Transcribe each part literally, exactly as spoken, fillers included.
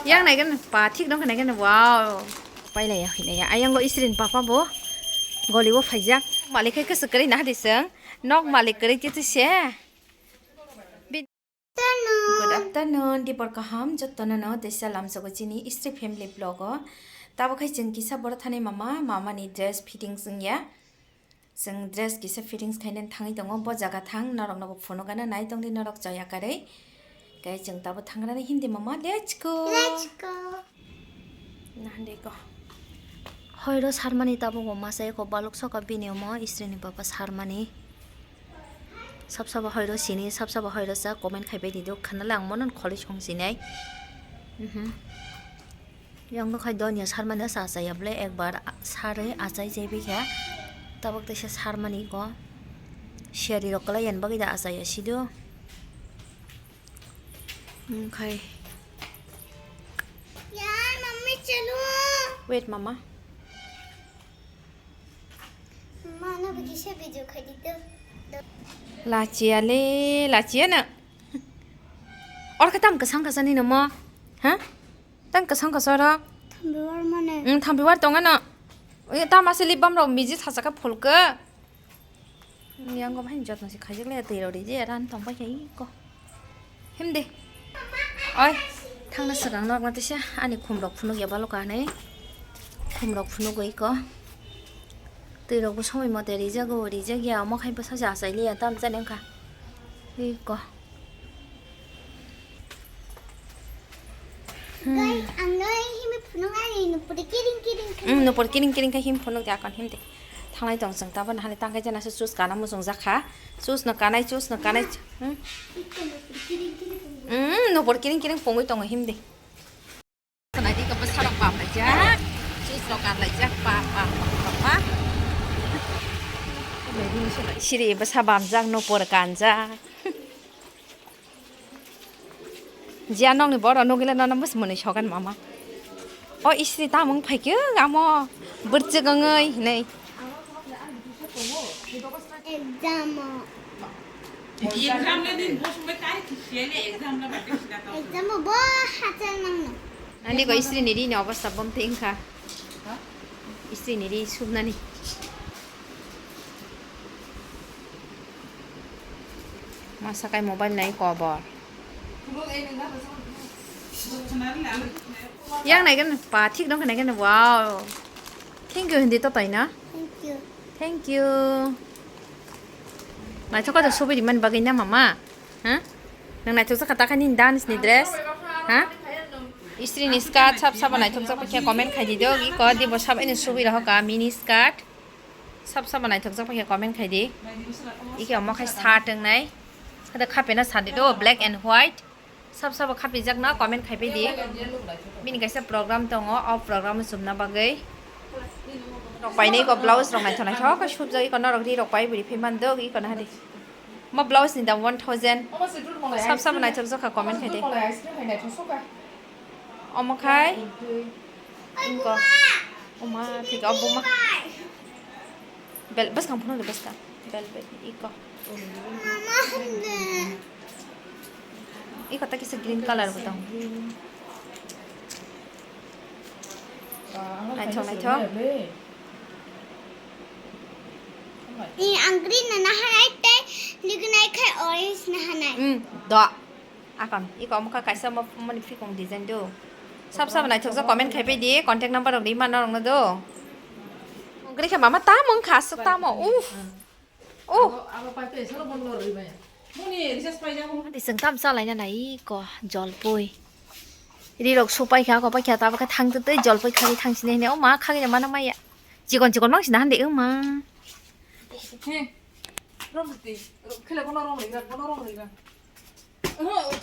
Yang naigen pa thik nong naigen, wow. Pailaya hinaya. Ayang go isrin papa bo. Goli bo phaijak. Malik hai kesek kwrwi na hadi seng. Nok malik kwrwi titi se. Good afternoon, dipor kaham, jottono no teisa lamsogo chini istri family vlog o. Tabo khai chwng kisa boro thani mama, mama ni dress fitting swngya. Chwng dress kisa fittings khainani thangwi tongo, bo jaga thang norok nobo phunukgana nai tongdi norok choya karwi. Kai chwng tabo thangrani himdi mama, let's go. Let's go. Nahande ko. Hoiro sarmani tabuk bo masa eko baluk soka bini omo istri ni papa sarmani. Sab sabo hoiro sini, sab sabo hoiro sa comment khai bai di do, khana lang monon kholi song sinai. Mhm. Yang no khai donya sarmani sa achai ya ble ekbar sarwi achai jai bikha. Tabuk teisa sarmani ko. Siyari rok kwlai yan bagwi da achai ya sido. Khai. Yaar, mummy, chalo. Wait, mama. Mama, no, biji se video khai di to. Lachiya le, lachiya na. Or khe tam kwsang kwsani no mo? Ha? Tam kwsang kwsang ro? Thambiwar mane. Hmm, thambiwar tonga no. Oi, tam ase lip balm rok miji thasa khe phulkhe. Yang go bahai jotno se khaijak le twi rok ri je ran tong pai khai ko. Himdi. Oi, thangna swkang nok na tisa ani khum rok phunuk ya balo ka nai. Khum rok phunuk goi ko. Twi rok bo somoi mote ri jago, ri jak ya omo khai bwsa se achai liya tam chani wngkha. Iko. Guys, ang no himi phunuk ani nupuri kiring kiring khai. Hmm, nupuri kiring kiring khai him phunuk de akon him de. Thanglai tong chwng tabo nahale tangkai jana se choose kana muchung jakha. Choose no kanai, choose no kanai. Hmm? Iko nupuri kiring kiring phunuk. Hmm, nupuri kiring kiring phungwi tongo him de. Khwnai di khe bwsarok bam laijak, juice rok kan laijak, pa, pa, pa, pa, pa. Siri bwsa bamjak, nopor kanjak. Jia nokni borok nugwile nono bwsmwnwi sogan mama. O isri tamung phaikhe amo bwrchwk wngwi hinwi. Exam o. Exam o bo hachal nangno. Ani ko istri ni ri ni obostha bom te wngkha. Istri ni ri subnani. Masa kai mobile nai kobor. Yang nai kan pa thik dong nai kan, wow. Thank you hindi to tai na. Thank you. Thank you. Naithok kha to subi rimani bagwi na mama? Ha? Nang naithok jakha ta kha nini dance ni dress? Ha? Istri ni skirt sab sabo naithok jak paikha comment khai di do. Iko di bo sab ini subi rohok ka mini skirt. Sab sabo naithok jak paikha comment khai di. Ike omo khai shirt wngnai. Kada khape na sadi do black and white. Sab sabo khapijakno comment khai pai di. Bini kaisa program tongo, o program chumna bagwi. Rok painai ko blouse rok naithok naithok khe subjak iko norok ri rok pai bwrwi phai man dok iko na hadi. Mo blouse ni dam one thousand. Sab sabo naithok jokha comment khai di. Omo khai. Ingko. Oma, thik o buma. Bel, bwskang phunuk de bwskang. Bel, bel, iko. Iko ta kisa green color bo tongo. Naithok, naithok. Ni ang green na nahanai tei lignai khai orange nahanai. Hmm, do. Akon, iko omo kha kaisa mo-, moni phikung design do. Sab sabo naithokjak comment khai pai di, contact number rok di ma norok no do. Gori khe mama tamo wngkha aswk tamo, uff. Oh. Adi chwng tam chalai na nai iko jolpui. Ri rok supai kha, kopai kha, tabo khe thang twi jolpui khagwi thang sini hini, o ma khagwi mano maya. Chikon chikon mang sina hande, o ma.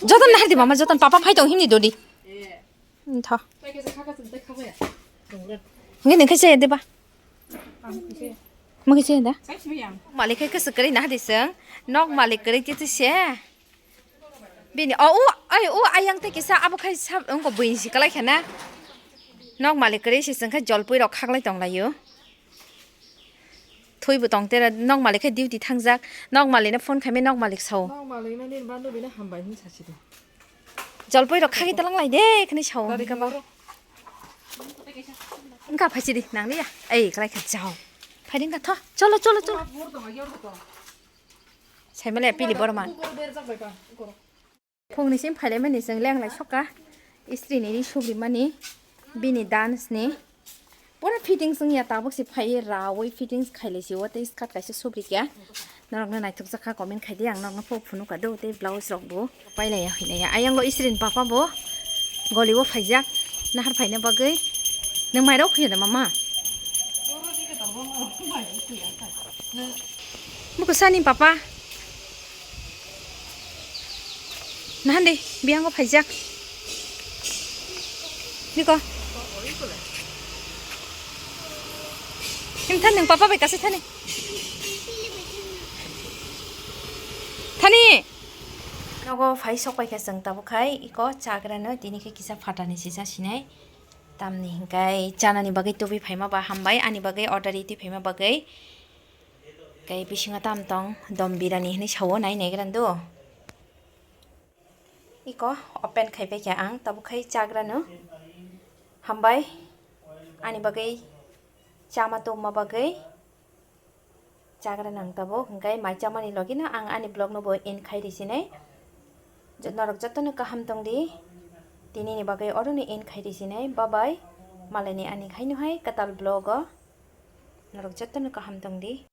Joton nahar di mama, joton papa phai tong himni dodi. Tha. Ngi nang khe se de ba. Mo khe se da. Malik khe kwswk kwrwi nahar di seng. Nok malik kwrwi titi se. Bini o, o, ai, o, ayang tei kisa abo khai sa, wngkha buini si kwlai khe na. Nok malik kwrwi se chwng khe jolpui rok khaklai tong laio. Thwi bo tong tera, nok malik khe duty thangjak. Nok malik no phone khaimai nok malik sao. Nok malik no nini bando bini hambai hin sasi do. Jolpoi rok khagwi talang lai de khani sao. Wngkha phaisi di nang liya. Ei, kalai kha jao. Phaidi wngkha tho. Cholo, cholo, cholo. Saimale pili borman. Phungni sim phailai mani chwng lenglai soka. Istri ni ri subri mani. Bini dance ni. Pura fittings wngya, tabuk se phaiwi rawi fittings khailai si o tei skirt kaisa subri kya. Norokno naithok jakha, comment khai di, ang norokno po phunuk ka do tei blouse rok bo pailai ya, hinai ya. Ayang o istri ni papa bo goli o phaijak nahar phaina bagwi. Nwng mai rok khuya da mama? Buku sani papa. Nahan de, biyango phaijak. Niko. Him than nang papa bai kasa thani. Thani. Nogo phai sok pai kha chwng tabuk khai iko chagra no tini khe kisa phatani sisa sinai. Tamni hinkai chanani bagwi tubui phaima ba hambai, ani bagwi order iti phaima bagwi. Kai bisingo tam tong dom birani hinwi sao nai naigrando. Iko open khai pai kha ang, tabuk khai chagrano. Hambai ani bagwi chama tongma bagwi. Chagrano ang tabuk, hwnkhe mai chamani logino ang ani vlogno bo end khai risinai. Norok jotono kaham tongdi. Tinini bagwi orono end khai risinai. Bye bye. Malaini ani khaino hai kwtal vlogo. Norok jotono kaham tongdi.